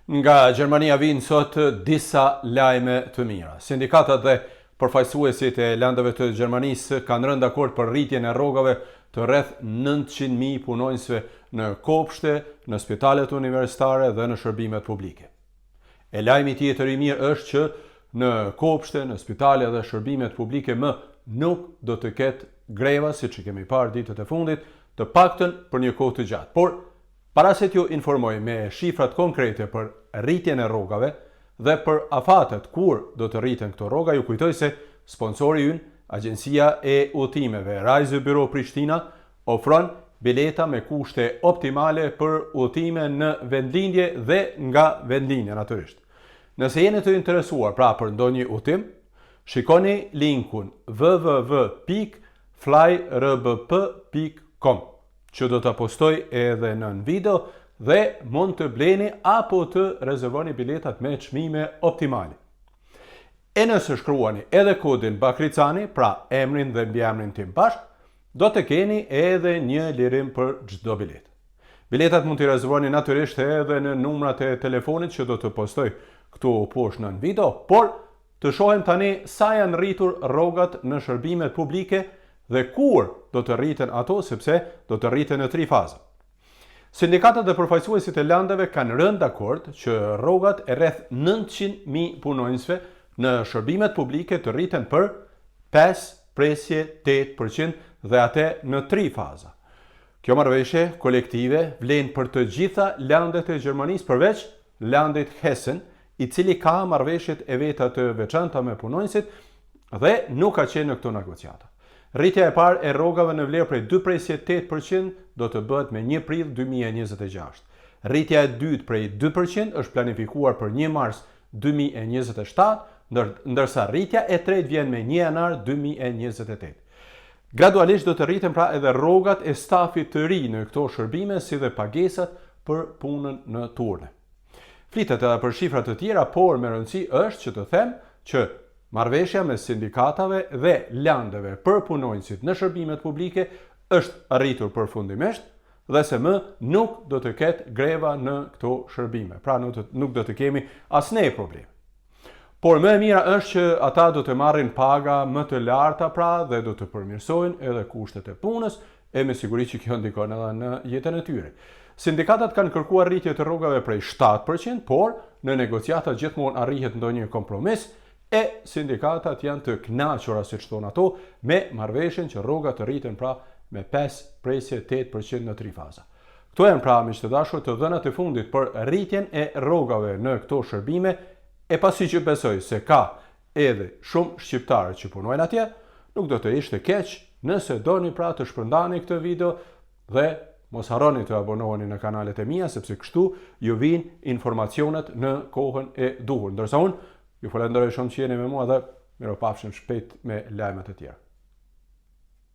Nga Gjermania vijnë sot disa lajme të mira. Sindikatat dhe përfaqësuesit e landeve të Gjermanisë kanë rënë dakord për rritjen e rrogave të rreth 900.000 punonjësve në kopshte, në spitalet universitare dhe në shërbimet publike. E lajmi tjetër i mirë është që në kopshte, në spitale dhe shërbimet publike më nuk do të ketë greva siç i kemi parë ditët e fundit, të paktën për një kohë të gjatë. Por Para se t'ju informoj me shifrat konkrete për rritjen e rrogave dhe për afatet kur do të rriten këto rroga, ju kujtoj se sponsori ynë, agjencia e udhëtimeve Reisebüro Prishtina, ofron bileta me kushte optimale për udhëtime në vendlindje dhe nga vendlindja natyrisht. Nëse jeni të interesuar pra për ndonjë udhëtim, shikoni linkun www.flyrbp.com. që do ta postoj edhe nën video dhe mund të bleni apo të rezervoni biletat me çmime optimale. E nëse shkruani edhe kodin Bakricani, pra emrin dhe mbiemrin tim bashkë, do të keni edhe një lirim për çdo biletë. Biletat mund t'i rezervoni natyrisht edhe në numrat e telefonit që do të postoj këtu poshtë nën video, por Të shohim tani sa janë rritur rrogat në shërbimet publike dhe kur do të rriten ato sepse do të rriten në tri faza. Sindikatat dhe përfaqësuesit e landeve kanë rënë dakord që rrogat e rreth 900.000 punonjësve në shërbimet publike të rriten për 5.8% dhe atë në tri faza. Kjo marrëveshje kolektive vlen për të gjitha landet e Gjermanisë përveç landit Hessen, i cili ka marrëveshjet e veta të veçanta me punonjësit dhe nuk ka qenë në këto negociata. Rritja e parë e rrogave në vlerë prej 2.8% do të bëhet me 1 prill 2026. Rritja e dytë prej 2% është planifikuar për 1 mars 2027, ndërsa rritja e tretë vjen me 1 janar 2028. Gradualisht do të rriten pra edhe rrogat e stafit të ri në këto shërbime si dhe pagesat për punën në turne. Flitet edhe për shifra të tjera, por me rëndësi është që të them që marrëveshja mes sindikatave dhe landeve për punonjësit në shërbimet publike është arritur përfundimisht dhe se më nuk do të ketë greva në këto shërbime. Pra nuk do, nuk do të kemi as ne problem. Por më e mira është që ata do të marrin paga më të larta pra dhe do të përmirësojnë edhe kushtet e punës e me siguri që kjo ndikon edhe në jetën e tyre. Sindikatat kanë kërkuar rritje të rrogave prej 7%, por në negociata gjithmonë arrihet ndonjë kompromis e sindikatat janë të kënaqura, siç thonë ato, me marrëveshjen që rrogat të rriten pra me 5.8% në tri faza. Këto janë pra miq të dashur të dhënat e fundit për rritjen e rrogave në këto shërbime e pasi që besoj se ka edhe shumë shqiptarë që punojnë atje, nuk do të ishte keq nëse doni pra të shpërndani këtë video dhe mos harroni të abonoheni në kanalet e mia sepse kështu ju vijnë informacionet në kohën e duhur. Ndërsa unë ju falenderoj shumë që jeni me mua dhe mirupafshim shpejt me lajme të tjera.